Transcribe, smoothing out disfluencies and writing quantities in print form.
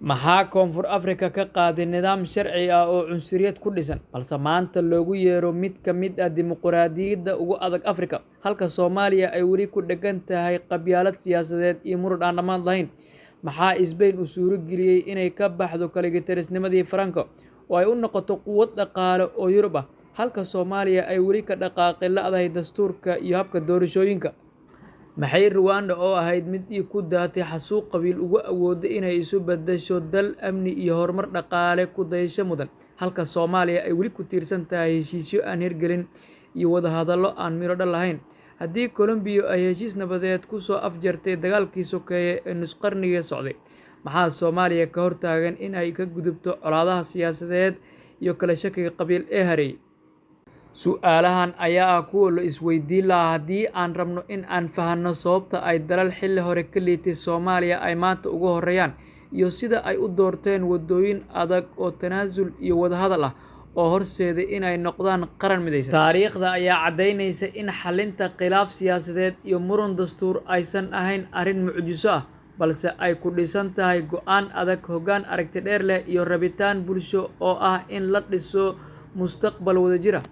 Maxaa Koonfur Afrika ka qaaday nidaam sharci ah oo cunsuriyad ku dhisan, balse maanta loogu yeero mid ka mid ah dimuqraadiyadda ugu adag Afrika, halka Soomaaliya ay weli ku dheggan tahay qabyaalad siyaasadeed iyo muran aan dhammaad lahayn? Maxaa Isbayn u suurageliyay inay ka baxdo kaligitalisnimadii Franco oo ay u noqoto quwad dhaqaale oo Yurub ah, halka Soomaaliya ay weli ka dhaqaaqi la'dahay dastuurka iyo habka doorashooyinka? Maxay Ruwaanda oo ahayd mid dhiig ku daatay xasuuq qabiil ugu awooday inay isu beddesho dal amni iyo horumar dhaqaale ku dayasho mudan, halka Soomaaliya ay weli ku tiirsan tahay heshiisyo aan hirgelin iyo wadahadallo aan midho dhal lahayn? Haddii Colombia ay heshiis nabadeed ku soo afjartay dagaalkii sokeeye ee nus qarniga socday, maxaa Soomaaliya ka hortaagan in ay ka gudubto colaadaha siyaasadeed iyo kala shakiga qabiil ee hareeyay? Su'aalahan ayaa ah kuwa la isweydiin lahaa haddii aan rabno in aan fahanno sababta ay dalal xilli hore ka liitay Soomaaliya ay maanta uga horreeyaan, iyo sida ay u doorteen waddooyin adag oo tanaasul iyo wadahadal ah oo horseeday in ay noqdaan qaran midaysan. Taariikhda ayaa caddaynaysa in xallinta khilaaf siyaasadeed iyo muran dastuur aysan ahayn arrin mucjiso ah, balse ay ku dhisan tahay go'aan adag, hoggaan aragti dheer leh, iyo rabitaan bulsho oo ah in la dhiso mustaqbal wadajir ah.